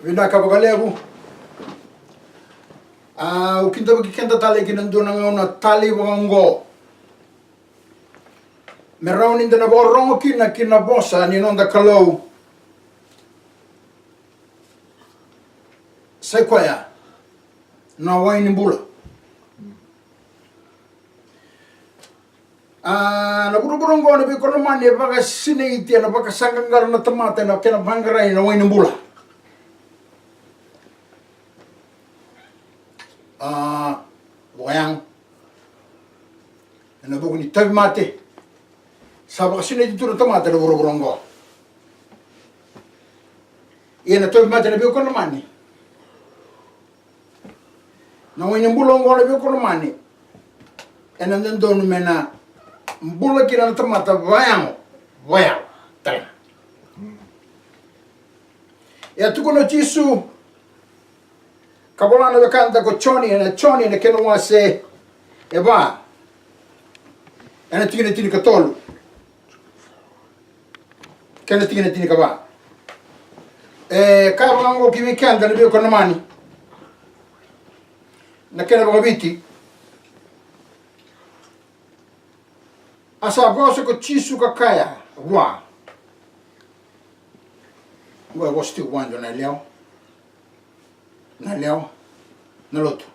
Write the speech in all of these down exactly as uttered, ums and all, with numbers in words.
Vinaka vakalevu. Au kidavaki keda tale ki na dua na gauna talei vaka oqo, me rawa ni da na vakarorogo kina ki na vosa ni noda Kalou. Sa i koya na wai ni bula. A, na vuravura oqo na veikoromani e vakasinaiti ena vakasaqaqara na tamata ena kena vaqarai na wai ni bula. A, vakayago ena vuku ni tauvimate. Sa vakasinaiti tu na tamata ena vuravura oqo. Ia na tauvimate na veikoromani. Na wai ni bula oqo na veikoromani ena dodonu me na bula kina na tamata vakayago, vakayago tale ga. E a tukuna o Jisu ka vola na wekada ko Joni, ena Joni ena kena wase e va, ena tikina tinikatolu kei na tikina tinikava. E kaya vaka oqo ki vei keda na veikoromani, na kena vakaviti. A sa vosa ko Jisu ka kaya vua. Oqo e vosa tiko vua e dua na yalewa. Na yalewa, na lotu.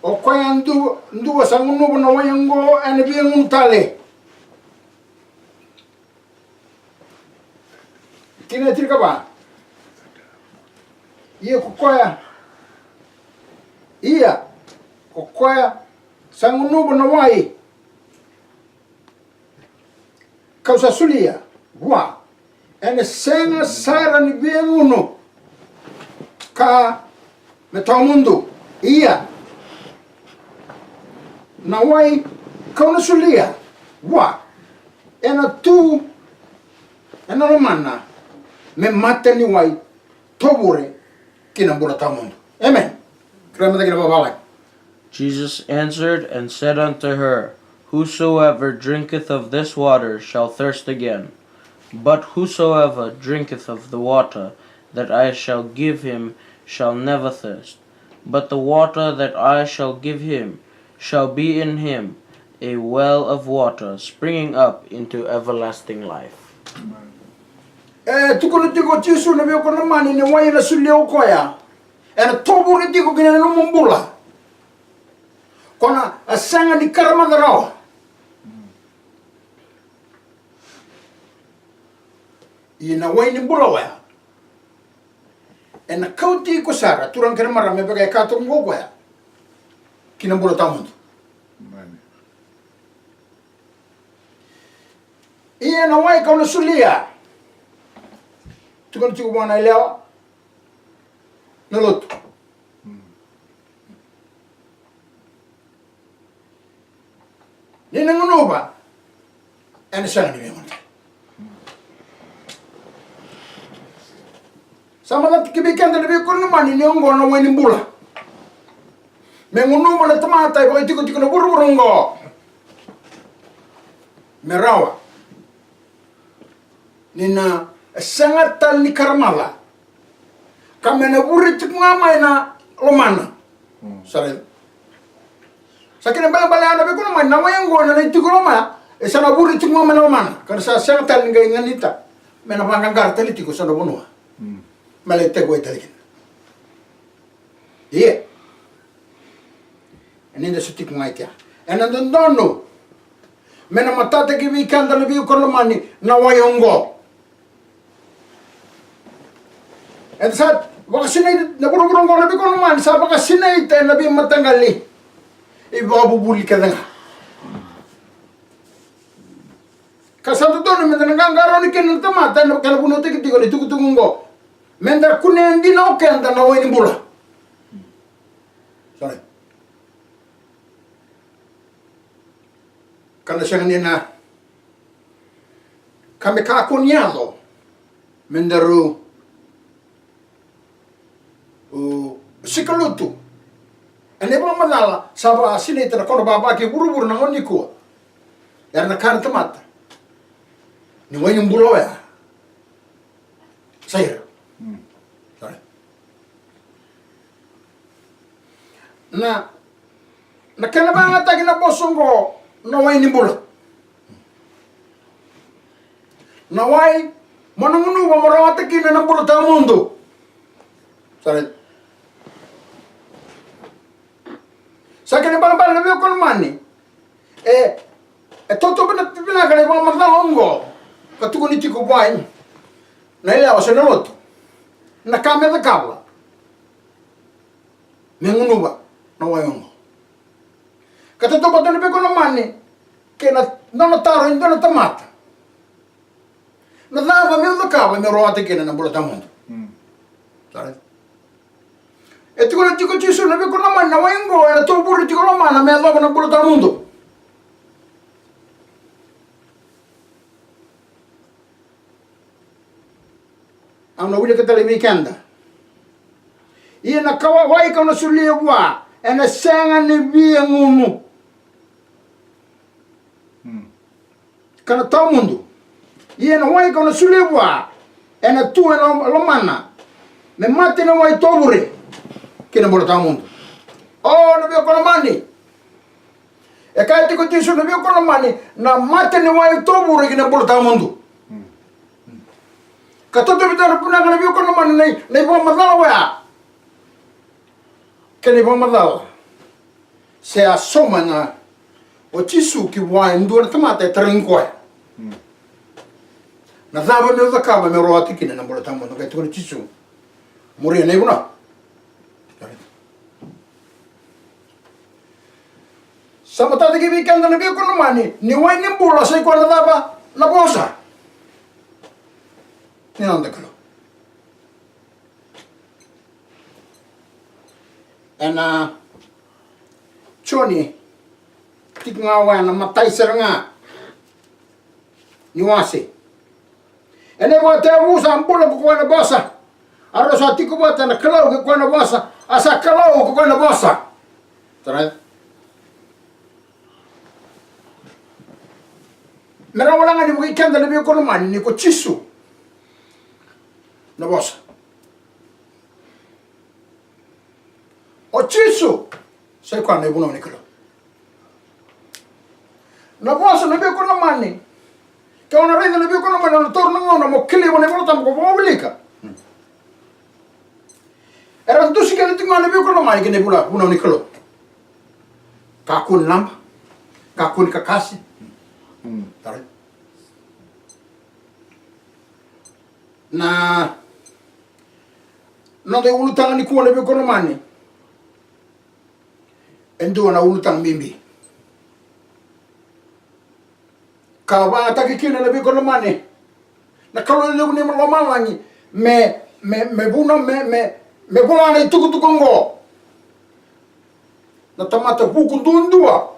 O koya dua, dua sa gunuva na wai oqo ena via gunu tale. Tikina tinikava. Ia ko koya, ia ko koya sa gunuva na wai ka'u sa solia vua, ena sega sara ni via gunu ka me tawamudu. Ia na wai ka'u na solia vua ena tu ena lomana me mata ni wai tovure ki na bula tawamudu. Amen. Kira mata kina vavalagi. Jesus answered and said unto her, Whosoever drinketh of this water shall thirst again, but whosoever drinketh of the water that I shall give him shall never thirst, but the water that I shall give him shall be in him a well of water springing up into everlasting life. E tukuna tiko o Jisu na veikoromani ni wai ena solia o koya ena tovure tiko ki na nomu bula. Ko na a sega ni karamaca rawa. Ia na wai ni bula oya ena kauti iko sara, turaga kei na marama, me vaka e ka toka oqo o koya ki na bula tawamudu. Amen. Ia na wai ka'u na solia, tukuna tiko vua na yalewa, na lotu. Ni na gunuva ena sega ni via gunu tale. Sa macala ki vei keda na veikoromani ni oqo na wai ni bula. Me gunuva na tamata e vakaitikotiko na vuravura oqo me rawa ni na sega tale ni karamaca ka me na vure tiko ga mai na lomana. Sa raica. Sa kena balebale ya na veikoromani, na wai oqo ena lai tiko loma, e sa na vure tiko ga mai na lomana ka na sa sega tale ni qai ganita me na vaqaqara tale tiko sa na vanua me lai tekivu tale kina. Ia e ni da sa tiko ga i kea, ena dodonu me na matata ki vei keda na veikoromani na wai oqo. Eda sa vakasinaita na vuravura oqo na veikoromani, sa vakasinaita ena veimataqali ivakavuvuli kece ga. Ka sa dodonu me da na qaqarauni kina na tamata ena kena vunautaki tiko na itukutuku oqo, me da kunea dina o keda na wai ni bula. Sorry. Ka na sega ni na ka me kakua ni yaco me daru sikalutu ena ivakamacala sa vakasinaita na kena vava kei vuravura na gauna nikua. Era na kaya na tamata ni wai ni bula oya sa ira. Na, na kena vakayagataki na vosa oqo, na wai ni bula. Na wai mo na gunuva mo rawata kina na bula tawamudu. Sa raica? Sa kena ibalebale na veiwekani lomani. E, e totoka vinaka na ivakamacala oqo ka tukuni tiko vua na yalewa se na lotu na ka me cakava me gunuva na wai oqo. Ka totoka tu na veiwekani lomani kei na nona taro e dua na tamata. Na cava meu cakava meu rawata kina na bula tawamudu? Mm. Sa raica? E tukuna tiko o Jisu na veiwekani lomani, na wai oqo ena tovure tiko lomana me yacova na bula tawamudu. Au na wilika tale vei keda. Ia na ka wa-, wai kau na solia vua ena sega ni via gunu. Mm. Ka na tawamudu. Ia na wai kau na solia vua ena tu ena lomana me mate na wai tovure ki na bula tawamudu. O, na veiwekani lomani. E kaya tiko o Jisu na veiwekani lomani, na mate ni wai tovure ki na bula tawamudu. Ka totoka vinaka na veiwekani lomani na, na ivakamacala oya. Kena ivakamacala. Se a sauma na o Jisu ki vua e dua na tamata e tarogi koya. Mm. Na cava meu cakava meu rawata kina na bula tawamudu? Qai tukuna o Jisu, muria na ivunau. Sa matata ki vei keda na veiwekani lomani, ni wai ni bula sa i koya na cava? Na vosa ni noda Kalou. Ena Joni, tiko ga oya na matai sara ga ni wase. Ena ivakatekivu sa bula ko koya na vosa. A rau sa tiko vata na Kalou kei koya na vosa. A sa Kalou ko koya na vosa. Sa raica? Me rawa ga ni vukei keda na veiwekani lomani ni ko Jisu na vosa. O Jisu sa i koya na ivunau ni Kalou. Na vosa na veiwekani lomani. Ke o na raica na veiwekani lomani, o na taura na gauna mo kilai vua na iVolatabu ko vakawilika. Era dusi kece tiko ga na veiwekani lomani ki na ivunau ni Kalou. Kakua ni laba, kakua ni kakase. Mm. Sa raica? Na noda iulutaga nikua na veiwekani lomani. E dua na ulutaga bibi ka vakayagataki kina na veiwekani lomani na Kalou levu ni lomalagi me, me, me vuna, me, me, me vola na itukutuku oqo. Na tamata vuku duadua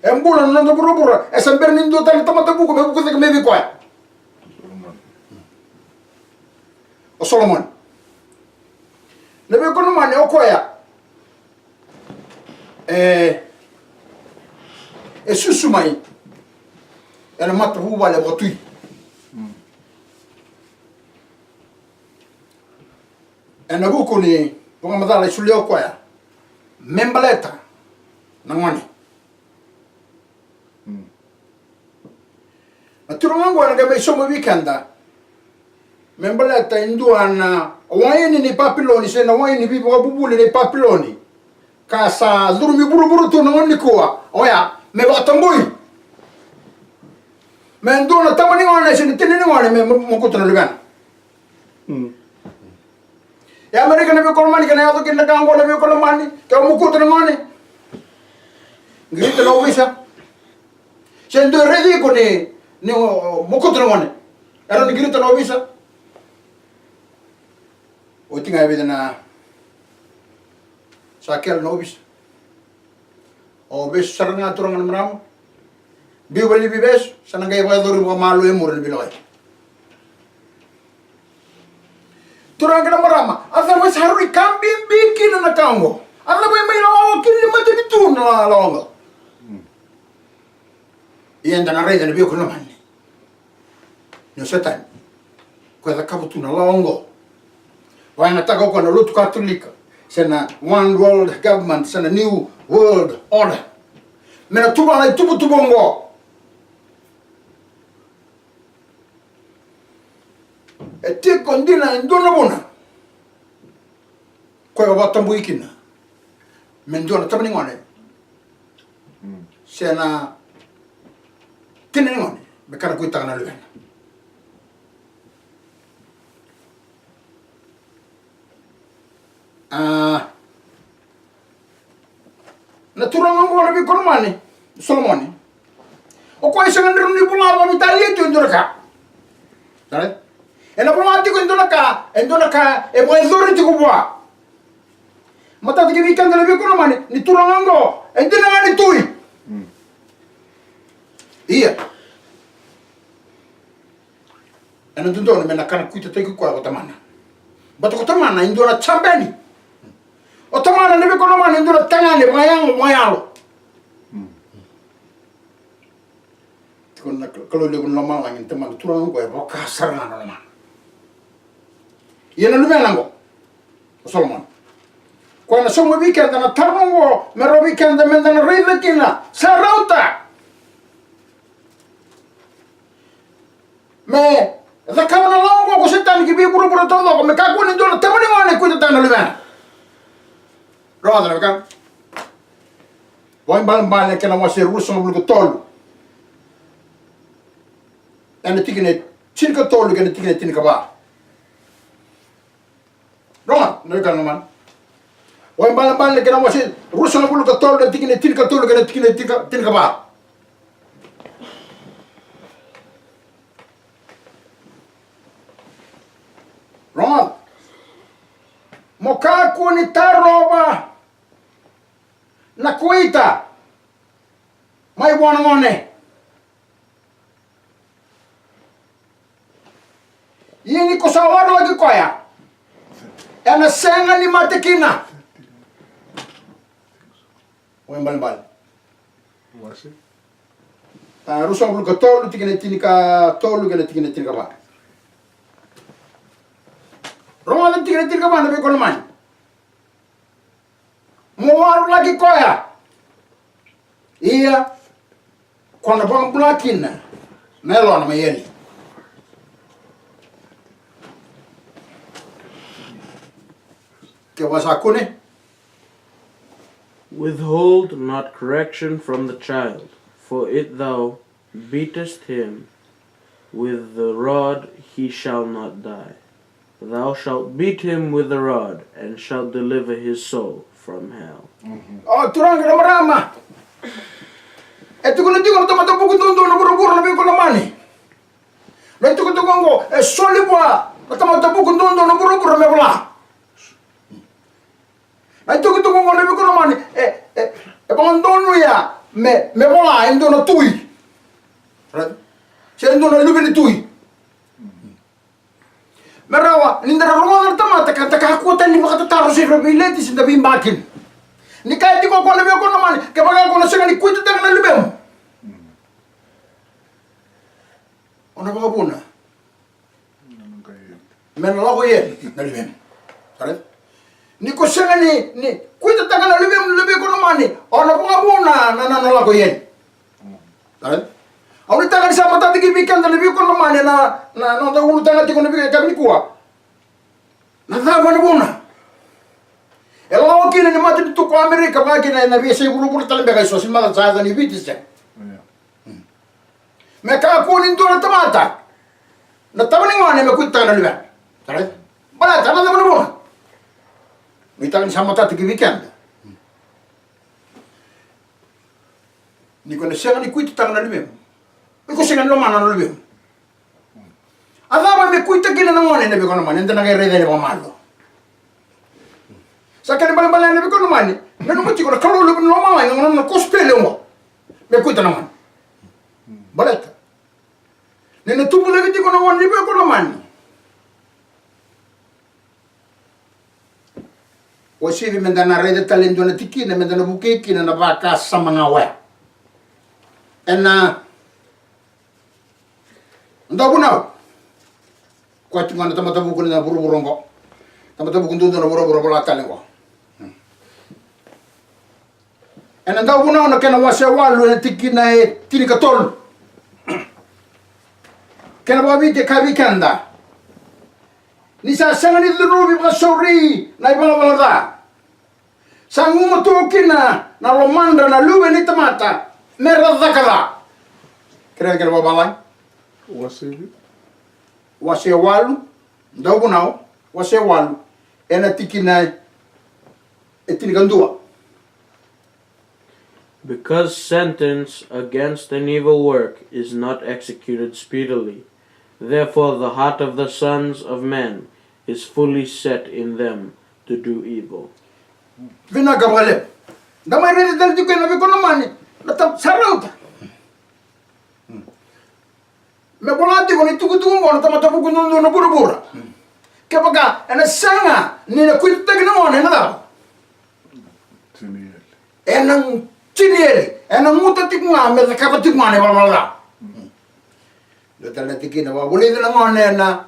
e bula na noda vuravura, e se bera ni dua tale na tamata vuku me vuku cake mai vei koya. O Solomoni. Na veiwekani lomani, o koya e, e susu mai ena matavuvale vakatui. Ena vuku ni vakamacala e solia o koya me baleta na gone. Na turaga oqo ena qai mai sauma vei keda me baleta e dua na waini ni Papiloni, se na waini veivakavuvuli ni Papiloni, ka sa curumi vuravura tu na gauna nikua. Oya me vakatabui me dua na tama ni gone se na tina ni gone me mo-, mokuta na luvena. Mm. E Amerika na veiwekani lomani, kena yaco kina na ka oqo na veiwekani lomani, ke o mokuta na gone, qirita na ovisa. Se dua e raici iko ni, ni o, o mokuta na gone, e rawa ni qirita na ovisa. Oti ga e vica na sa kele na ovisa. O vesu sara ga turaga na marama. Biu valivi vesu, sa na qai vakayacori vakamalua e muri na veilakoyaki. Turaga kei na marama, a cava e sa rui ka bibi kina na ka oqo? A cava e mai lawa kina ni matanitu na la-, lawa oqo? Ia eda na raica na veiwekani lomani. Ni o Setani ko e cakava tu na lawa oqo. Vakayagataka o koya na lotu Katolika, se na one world government, se na new world order. Me na tu vua na ituvatuva oqo. E tiko dina e dua na vuna koya e vakatabui kina me dua na tama ni gone, se na tina ni gone, me kana kuitaka na luvena. A, na turaga oqo na veikonamani, Solomoni, o koya e sega ni rawa ni vola vakaveitalia tu e dua na ka. Sara? Ena vola tiko e dua na ka, e dua na ka e vakayacori tiko vua. Matata kei vei keda na veikonamani, ni turaga oqo e dina ga ni tui. Ia, ena dodonu me na kana kuitataki koya ko tamana. Baleta ko tamana e dua na jabeni. O tamana na veikonamani e dua na tagane vakayago, vakayalo. Tiko na Kalou levu ni lomalagi, na tamana turaga oqo e vaka sara ga na lomana. Ia na luvena oqo, o Solomoni, koya na sauma vei keda na taro oqo, me rawa vei keda me da na raica kina, sa rauta me cakava na lawa oqo ko Setani ki vei vuravura taucoko, me kakua ni dua na tama ni gone e kuitataka na luvena. Rogoca na wekaqu. Vakaibalebale kei na wase ruasagavulu ka tolu, ena tikina e tinikatolu kei na tikina e tinikava. Rogoca na wekaqu lomani. Vakaibalebale kei na wase ruasagavulu ka tolu, na tikina e tinikatolu kei na tikina e tinika, tinikava. Rogoca. Mo kakua ni tarova na kuita mai vua na gone. Ia ni ko sa warolaki koya, ena sega ni mate kina. Vakaibalebale. Wase. A, ruasagavulu ka tolu, tikina e tinikatolu kei na tikina e tinikava. Rogoca na tikina e tinikava na veikonamani. Mo warolaki koya. Ia, ko na vakabula kina na yalona mai eli. Ke vaka sa kune. Withhold not correction from the child, for if thou beatest him with the rod, he shall not die. Thou shalt beat him with the rod, and shalt deliver his soul from hell. O turaga na marama, e tukuna tiko na tamata vuku duadua na vuravura na veikonamani. Na itukutuku oqo e soli vua na tamata vuku duadua na vuravura me vola. Na itukutuku oqo na veikonamani e, e, e vakadonuya me, me vola e dua na tui. Right? Se e dua na luve ni tui. Me rawa ni da rogoca na tamata ka da kakua tani ni vakatataro se ra veileti se da veibakina. Ni kaya tiko o koya na veikonamani, kevaka ko na sega ni kuitataka na luvemu, o na vakavuna me na lako i eli na luvemu. Sara? Ni ko sega ni, ni kuitataka na luvemu na veikonamani, o na vakavuna na, na, na lako i eli. Sara? Au nuitaka ni sa matata ki vei keda na veikonamani na, na, na noda ulutaga tiko na veika nikua. Na cava na vuna? E lawa kina ni matanitu ko Amerika, vaka kina ena veiyasai vuravura tale beka e so, se mada sa yaco ni Viti se. Me kakua ni dua na tamata, na tama ni gone me kuitataka na luvena. Sara? Baleta na cava na vuna? Nuitaka ni sa matata ki vei keda. Ni ko na sega ni kuitataka na luvemu, iko sega ni lomana na luvemu. A cava me kuita kina na gone na veikonamani, eda na qai raica ena vakamalo. Sa kena ibalebale na veikonamani, nanuma tiko na Kalou levu ni lomalagi, na nona kosipeli oqo. Me kuita na gone. Baleta ni na tubu laivi tiko na gone ni veikonamani. Uasivi me da na raica tale e dua na tikina me da na vukei kina na vakasama ga oya. Ena Dauvunau. Koya tiko ga na tamata vuku ni na vuravura oqo. Tamata vuku duadua na vuravura vola tale oqo. Ena Dauvunau na kena wase walu ena tikina e tinikatolu. Kena vakaviti e kaya vei keda: Ni sa sega ni curuvi vakasauri na ivalavala ca, sa gumatua kina na lomadra na luve ni tamata me ra caka ca. Kerea kena vakavalagi. Wase walu, Dauvunau, wase walu, ena tikina e tinikadua. Because sentence against an evil work is not executed speedily, therefore the heart of the sons of men is fully set in them to do evil. Vinaka vakalevu. Da mai raica tale tiko ena Veikoromani na ta sa rauta. Me vola tiko ni tukutuku qo na tamata vuku duadua na vuravura. Kevaka ena sega ni na kuitataki na gone, ena cava? Ena tini eli, ena guta tiko ga me cakava tiko ga na ivalavala ca. Dua tale na tikina, vakavulici na gone ena,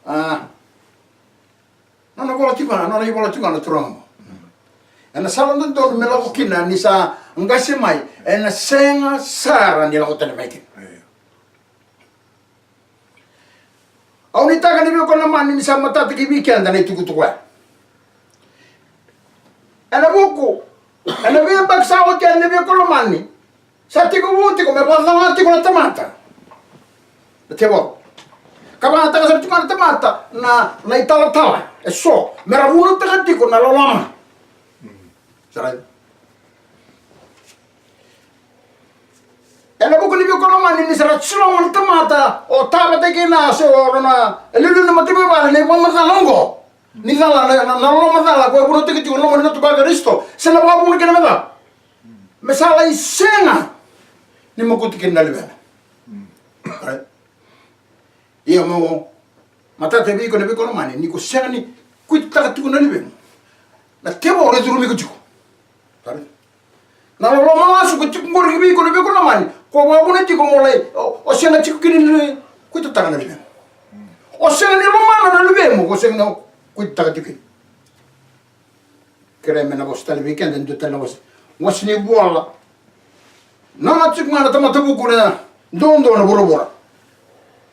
a, nona vola tiko ga, nona ivola tiko ga na turaga qo. Ena sala dodonu me lako kina ni sa qase mai, ena sega sara ni lako tale mai kina. Au nuitaka ni Veikoromani ni sa matata ki vei keda na itukutuku ya. Ena vuku, ena veiyabaki sa oti yani, na Veikoromani sa tekivu tiko me vakacala tiko na tamata na tevoro. Ka vakayagataka sara tiko ga na tamata na, na italatala eso me ra vunautaka tiko na loloma. Sa raica? Ena vuku ni Veikoromani ni sa ra ciloga na tamata, o tavata kina se o rona, e liuliu na matavuvale na ivakamacala oqo. Ni cala na, na, na loloma cala ko e vunautaki tiko na loma ni lotu vaKarisito, se na vakavuna kina me cala, me sa lai sega ni mokuti kina na luvena. Right? Ia mo matata vei iko na Veikoromani, ni ko sega ni kuitataka tiko na luvemu, na tevoro e curumi iko tiko. Sa raica? Na loloma lasu ko tiko qori vei iko na Veikoromani, ko vakavuna tiko mo lai, o, o sega tiko kina ni kuitataka na luvemu. O sega ni lomana na luvemu, ko sega ni kuitataka tiko kina. Kerea me na vosa tale vei keda e dua tale na wase. Wase ni Vola. Nona tiko ga na tamata vuku na duadua na vuravura.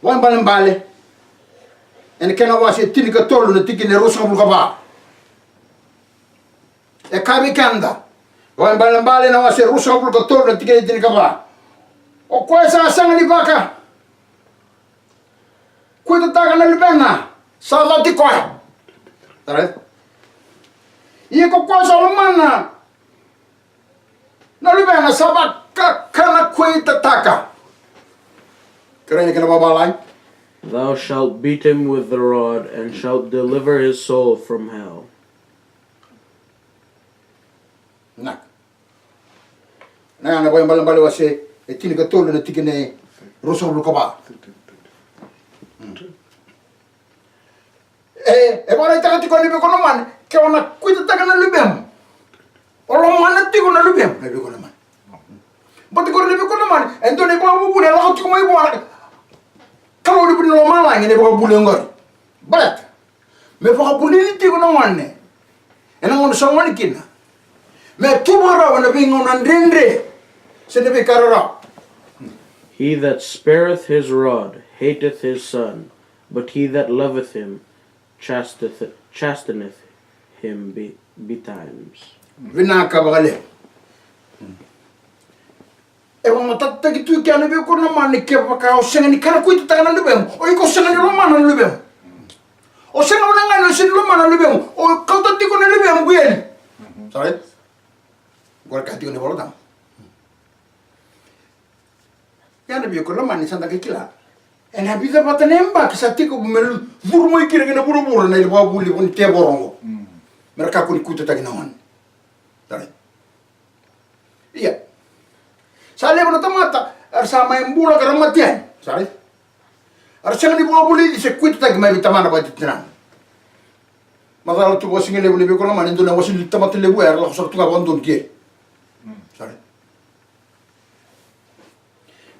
Vakaibalebale, ena kena wase e tinikatolu na tikina e ruasagavulu ka va. E kaya vei keda, Vakaibalebale na wase e ruasagavulu ka tolu na tikina e tinikava: O koya sa sega ni vaka kuitataka na luvena, sa cati koya. Sa raica? Ia ko koya sa lomana na luvena, sa vakakana kuitataka. Kerea na kena vakavalagi. Thou shalt beat him with the rod, and shalt deliver his soul from hell. Na, na, na Vakaibalebale wase e tinikatolu na tikina e ruasagavulu ka va. E, e vakaraitaka tiko na Veikoromani, ke o na kuitataka na luvemu, o lomana tiko na luvemu na Veikoromani. Baleta qori na Veikoromani e dua na ivakavuvuli e lako tiko mai vua na Kalou ni lomalagi, na ivakavuvuli oqori. Baleta me vakavulici tiko na gone ena gauna sa gone kina, me tu vakarau ena veigauna dredre se na veika rarawa. He that spareth his rod hateth his son, but he that loveth him chasteth, chasteneth him be, betimes. Vinaka vakalevu. E vakamatatataki tu kina na Veikoromani, kevaka o sega ni kana kuitataka na luvemu, o iko sega ni lomana na luvemu. O sega wale ga ni o sega ni lomana na luvemu, o kauta tiko na luvemu ki eli. Sa raica? Qori ka tiko ni Vola Tabu. Ia na Veikoromani sa da qai kila, ena vica vata na yabaki sa tekivu me curu mai kina ki na vuravura na ivakavuvuli ni tevoro oqo. Me ra kakua ni kuitataki na gone. Sa raica? Ia, sa levu na tamata era sa mai bula ka ra mate yani. Sa raica? Era sega ni vakavulici se kuitataki mai vei tamana vata kei tinana. Macala tu vakasigalevu na Veikoromani, e dua na wase ni tamata levu era lako sara tu ga vakadodonu ki eli. Sa raica?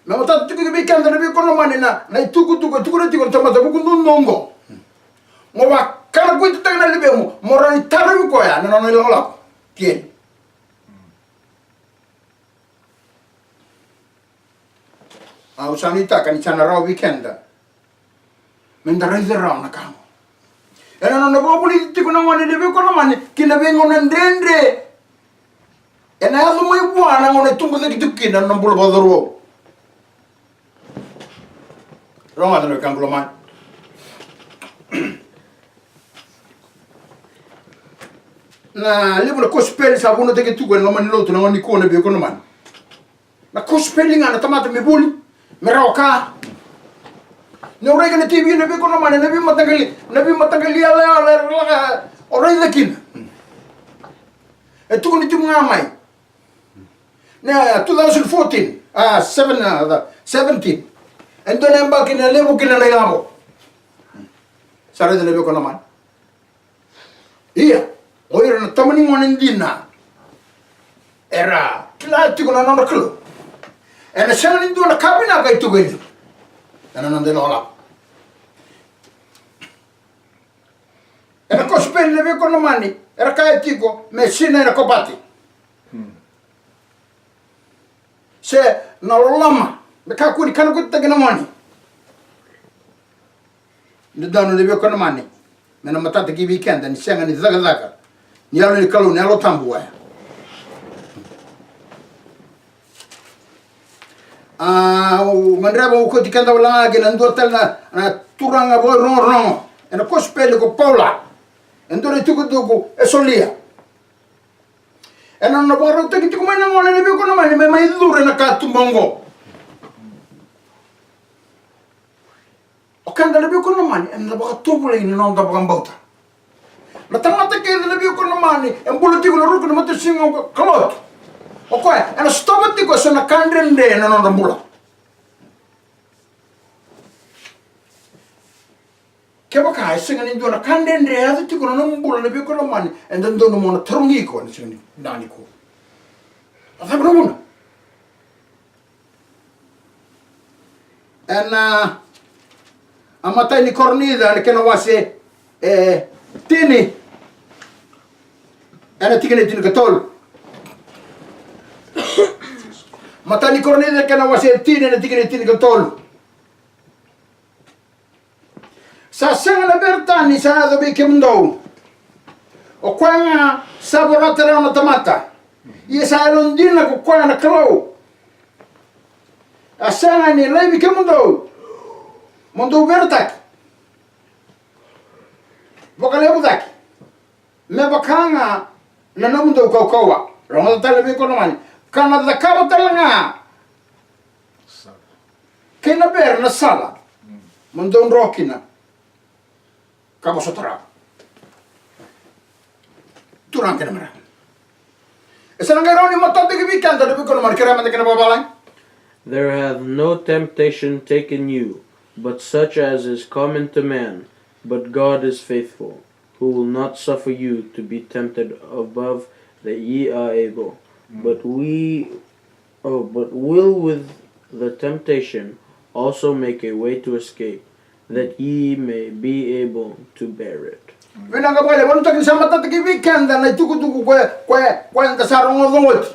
Me matata tiko vei keda na Veikoromani na, na itukutuku e tukuna tiko na tamata vuku duadua oqo. Mo vakana kuitataka na luvemu, mo rawa ni tarovi koya na nona ilakolako ki eli. Au sa nuitaka ni sa na rawa vei keda me da raica rawa na ka oqo. Ena nona vakavulici tiko na gone na veikonamani ki na veigauna dredre. Ena yaco mai vua na gauna e tubu cake tiko kina na nona bula vakacauravou. Rogoca na wekaqu lomani. Na levu na kosipeli sa vunautaki tiko ena loma ni lotu na gauna nikua na veikonamani. Na kosipeli ga na tamata me vuli, me rawa ka. Ni o raica na T V na veikonamani, na veimataqali, na veimataqali yalayala era laka o raica kina. E tukuni tiko ga mai na two thousand fourteen, a, seven, a, seventeen. E dua na yabaki na levu kina na ilavo. Sa raica na veikonamani. Ia, o ira na tama ni gone dina era kila tiko na nodra Kalou. Ena sega ni dua na ka vinaka e tu vei ira ena noda ilakolako. Ena kosipeli na veikonamani era kaya tiko me sinai na kobati se na loloma me kakua ni kanakuitaki na gone. Ni dodonu na veikonamani me na matata ki vei keda ni sega ni cakacaka ni Yalo ni Kalou, na Yalo Tabu oya. Au gadreva au kauti keda wale ga kina dua tale na, na turaga vakarogorogo ena kosipeli ko Paula. E dua na itukutuku e solia. Ena nona vakarautaki tiko mai na gone na veikonamani me mai curu ena katuba oqo. O keda na veikonamani eda vakatovolei na noda vakabauta. Na tamata kece na veikonamani e bula tiko na ruku ni matasiga ka lotu, o koya ena sotava tiko eso na ka dredre ena nodra bula. Kevaka e sega ni dua na ka dredre e yaco tiko na nomu bula na veikonamani, e dodonu mo na tarogi iko ena siga ni danikua. A cava na vuna? Ena, a, imatai ni Korinica ena kena wase e tini, ena tikina e tinikatolu. Imatai ni Korinica ena kena wase e tini ena tikina e tinikatolu. Sa sega na vere tani sa yaco vei kemudou. O koya ga sa vorata rawa na tamata, ia sa yalodina ko koya na Kalou. A sega ni laivi kemudou mo dou veretaki vakalevu cake me vaka ga na nomudou kaukauwa. Rogoca tale na veikonamani, ka na cakava tale ga kei na vere na sala mo dou dro kina ka vosota rawa. Turaga kei na marama, e sa na qai rawa ni matata ki vei keda na veikonamani. Kerea mada kena vakavalagi. There hath no temptation taken you, but such as is common to man, but God is faithful, who will not suffer you to be tempted above that ye are able, but we, oh, but will with the temptation also make a way to escape, that ye may be able to bear it. Vinaka vakalevu. Au nuitaka ni sa matata ki vei keda na itukutuku koya, koya, koya eda sa rogoca oti.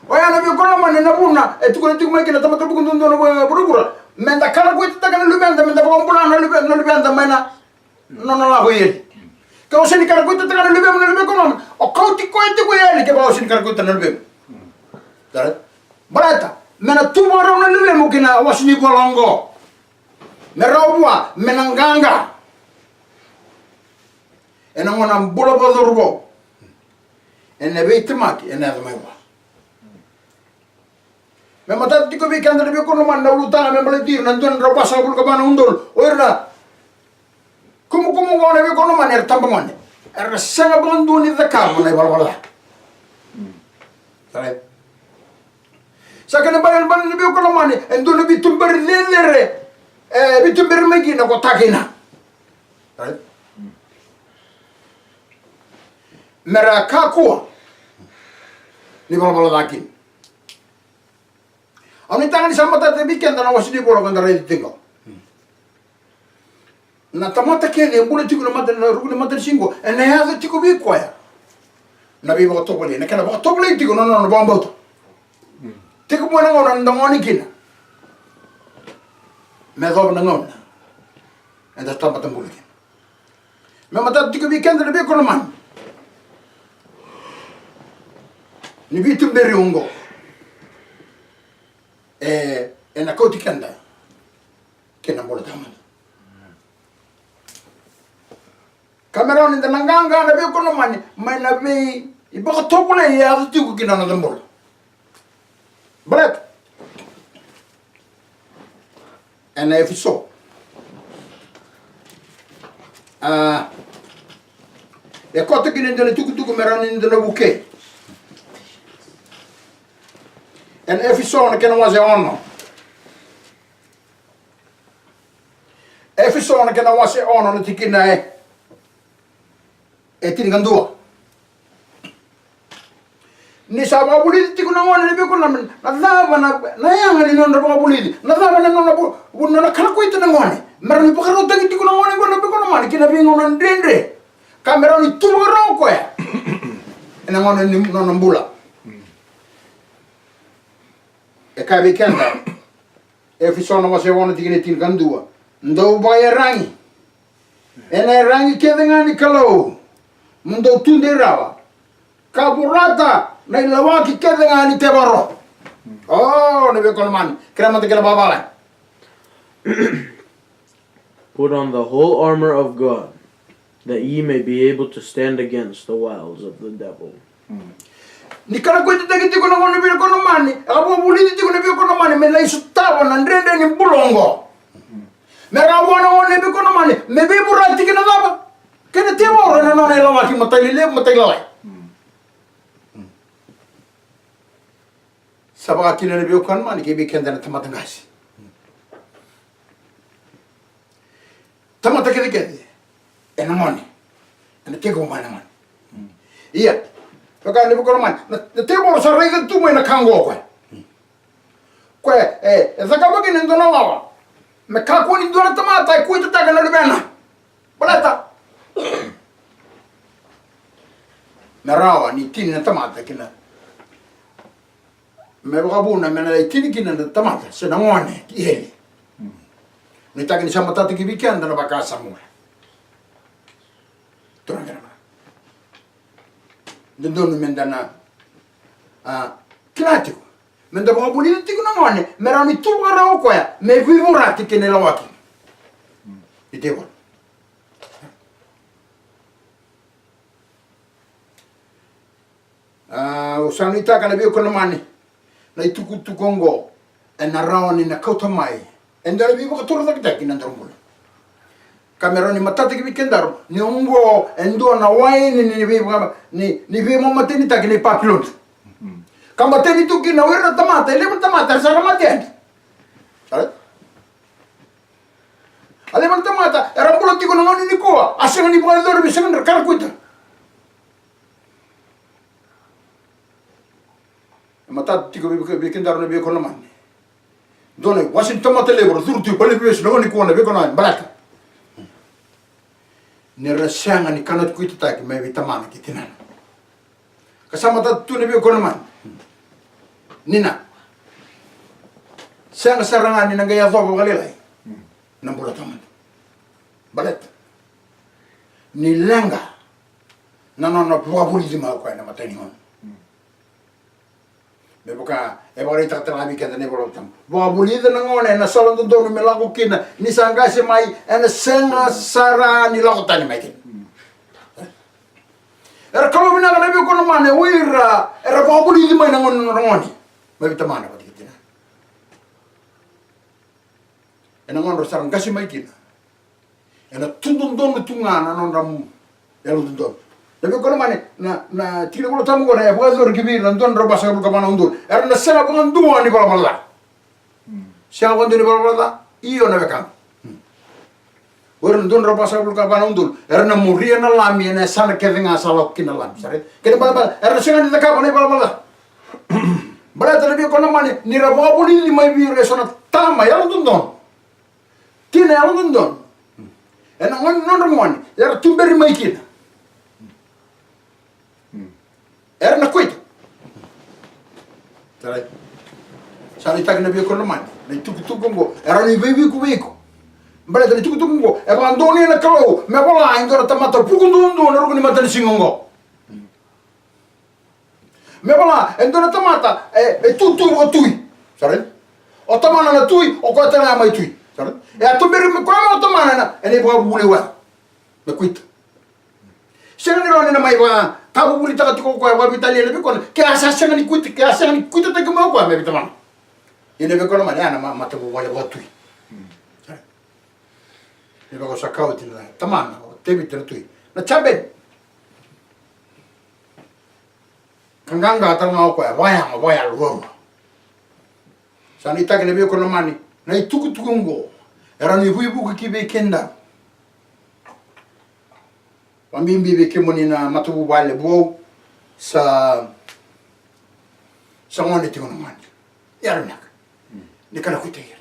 Oya na veikonamani na vuna e tukuna tiko mai kina tamata vuku duadua na vu-, vuravura, me da kalakuitataka na luveda, me da vakabula na luve-, na luveda mai na nona lako i eli. Ke o sega ni kalakuitataka na luvemu na luvemu, o kauti koya tiko i eli kevaka o sega ni kalakuitataka na luvemu. Baleta me na tu vakarau na luvemu ki na wase ni vola oqo. Me rawa vua me na qaqa ena gauna bula vakacauravou, ena veitemaki ena yaco mai vua. Me matata tiko vei keda na veikonamani na ulutaga me baleti ira na dua na drau vasagavulu ka va na udolu, o ira na kumukumu oqo na veikonamani era tabagone. Era sega vakadua ni cakava na ivalavala ca. Sa kena ibalebale ni veikonamani e dua na veituberi cecere, e veituberi mai kina ko ta kina. Mera kakua ni valavala ca kina. Au nuitaka ni sa matata vei keda na wase ni vola ko da raica tiko. Na tamata kece e bula tiko na mata, na ruku ni matanisiga, ena yaco tiko vei koya na veivakatovolei, na kena vakatovolei tiko na nona vakabauta. Tekivu ena gauna na dagone kina. me yacova na gauna eda tamata bula kina. Me matata tiko vei keda na veiwekani lomani, ni veituberi oqo e, ena kauti keda kina bula tawamudu. Ka me rawa ni da na qaqa na veiwekani lomani mai na veivakatovolei e yaco tiko kina noda bula. Baleta ena Efeso, a, e koto kina e dua na itukutuku me rawa ni da na vukei. Ena Efeso na kena wase ono. Efeso na kena wase ono na tikina e, e tinikadua. Ni sa vakavulici tiko na gone, na veiwekani lomani, na cava na, na yaga ni nona vakavulici, na cava na nona vu-, vu-, nona kalakuita na gone. Me rawa ni vakarautaki tiko na gone qo na veiwekani lomani ki na veigauna dredre. Ka me rawa ni tu vakarau o koya ena gauna ni nona bula. E kaya vei keda, Efeso na wase ono tikina e tinikadua: Dou vakaiyaragi ena iyaragi kece ga ni Kalou, mo dou tudei rawa, ka vorata na ilawaki kece ga ni tevoro. O, na veiwekani lomani, kerea mada kena vakavalagi. Put on the whole armor of God, that ye may be able to stand against the wiles of the devil. Ni kalakuitaki tiko na gone, na veiwekani lomani, e vakavulici tiko na veiwekani lomani me lai sotava na dredre ni bula oqo. Me rawa na gone, na veiwekani lomani, me veivorati kei na cava? Kei na tevoro ena nona ilawaki, matailalai, matailalai. Sa vaka kina, na veiwekani lomani, kei vei keda na tamata qase. Tamata kecekece ena gone, ena tekivu mai na gone. Ia, vaka, na veiwekani lomani, na, na tevoro sa raica tu mai na ka oqo o koya. Koya e, e cakava kina e dua na wawa me kakua ni dua na tamata e kuitataka na luvena. Baleta me rawa ni tini na tamata kina, me vakavuna me na lai tini kina na tamata se na gone ki eli. Nuitaki ni sa matata ki vei keda na vakasama oya. Turaga kei na marama, dodonu me da na, a, kila tiko me da vakavulica tiko na gone me rawa ni tu vakarau o koya me veivorati kei na ilawaki ni tevoro. A, au sa nuitaka, na veiwekani lomani, na itukutuku oqo ena rawa ni na kauta mai e dua na veivakatorocaketaki ki na nodaru bula. Ka me rawa ni matata ki vei kedaru ni oqo e dua na waini ni, ni veivaka-, ni, ni veimamatenitaki nei Papiloni. Ka mateni tu kina o ira na tamata, e levu na tamata era sa na mate yani. Alright? A levu na tamata era bula tiko na gauna nikua, a sega ni vakayacori, me sega ni ra kalakuita. E matata tiko vei, vei kedaru na veiwekani lomani. Dua na iwase ni tamata levu era curu tu i valeniveivesu na gauna nikua, na veiwekani lomani, baleta ni ra sega ni kalakuitataki mai vei tamana kei tinana. Ka sa matata tu, na veiwekani lomani, ni na sega sara ga ni na qai yacova vakalailai na bula tawamudu. Baleta ni leqa na nona vakavulici mai o koya ena mata ni gone. Me vaka e vakaraitaka tale ga vei keda na iVola Tabu, vakavulica na gone ena sala dodonu me lako kina, ni sa qase mai ena sega sara ni lako tani mai kina. Era kalou vinaka, na veiwekani lomani, o ira era vakavulici mai na gone, na nodra gone mai vei tamana vata kei tinana. Ena gauna era sa qase mai kina, ena tu dodonu tu ga na nodra yalododonu. Na veiwekani lomani, na, na tikina iVola Tabu qo e vakayacori ki vei ira na dua na drau vasagavulu ka va na udolu. Era na sega vakadua ni valavala ca. Sega vakadua ni valavala ca. Io, na wekaqu. O ira na dua na drau vasagavulu ka va na udolu era na muria na Lami ena yasana kece ga sa lako kina na Lami. Sa raica? Kena ibalebale era na sega ni cakava na ivalavala ca. Baleta, na veiwekani lomani, ni ra vakavulici mai vei ira eso na tama yalododonu, tina yalododonu, ena gauna ni nodra gone era tuberi mai kina, era na kuita. Sa raica? Sa raica Taki na veiwekani lomani, na itukutuku oqo e rawa ni veivuke vei iko. Baleta na itukutuku oqo e vakadonuya na Kalou me vola e dua na tamata vuku duadua na ruku ni matanisiga oqo. Me vola e dua na tamata e, e tutu vakatui. Sa raica? O tamana na tui, o koya tale ga mai tui. Sa raica? E a tuberi me koya ga o tamana na, ena ivakavuvuli wale me kuita. Sega ni rawa ni na mai vakatavuvulitaka tiko o koya vakaveitalia na veikona ke a sa sega ni kuita, ke a sega ni kuitataki mai o koya me veitamana. Ia na veikona mai ya na ma-, matavuvale vakatui. Me vaka sa kaya oti na tamana o Tevita na tui, na Jabeci. Ka qaqa tale ga o koya, vakayago, vakayalo ruarua. Sa nuitaki na veiwekani lomani, na itukutuku oqo e rawa ni veivuke ki vei keda. Vakabibi vei kemuni na matavuvale vou, sa, sa gone tiko na gone. Yalo vinaka. Ni kana kuitaki ira.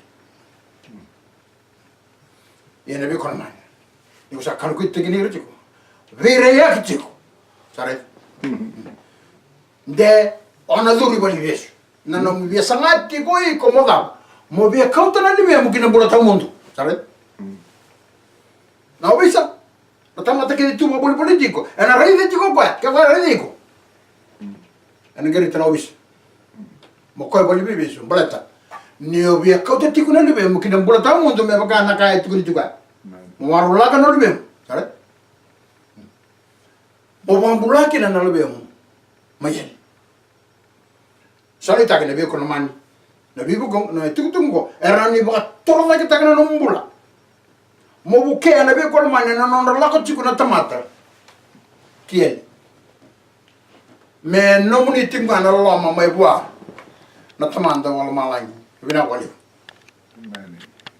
Ia na veiwekani lomani, ni ko sa kana kuitaki ira tiko, veiraiyaki tiko. Sa raica? De o na curu i valeniveivesu. Na nomu via saga tiko iko mo cava? Mo via kauta na luvemu ki na bula tawamudu. Sa raica? Na ovisa, na tamata kece tu vakavolivoli tiko, ena raica tiko o koya, ke koya raica iko. Ena qai raica na ovisa. Mo koya valeniveivesu, baleta ni o via kauta tiko na luvemu ki na bula tawamudu me vaka na ka e tukuni tiko ya. Mo warolaka na luvemu. Sa raica? Mo vakabula kina na luvemu mai eli. Sa nuitaki na veiwekani lomani, na veivuke, na itukutuku oqo e rawa ni vakatorocaketaka na nomu bula. Mo vukea na veiwekani lomani na nodra lako tiko na tamata ki eli. Me nomuni tiko ga na loloma mai vua na Tamada vakalomalagi. Vinaka vakalevu. Amen.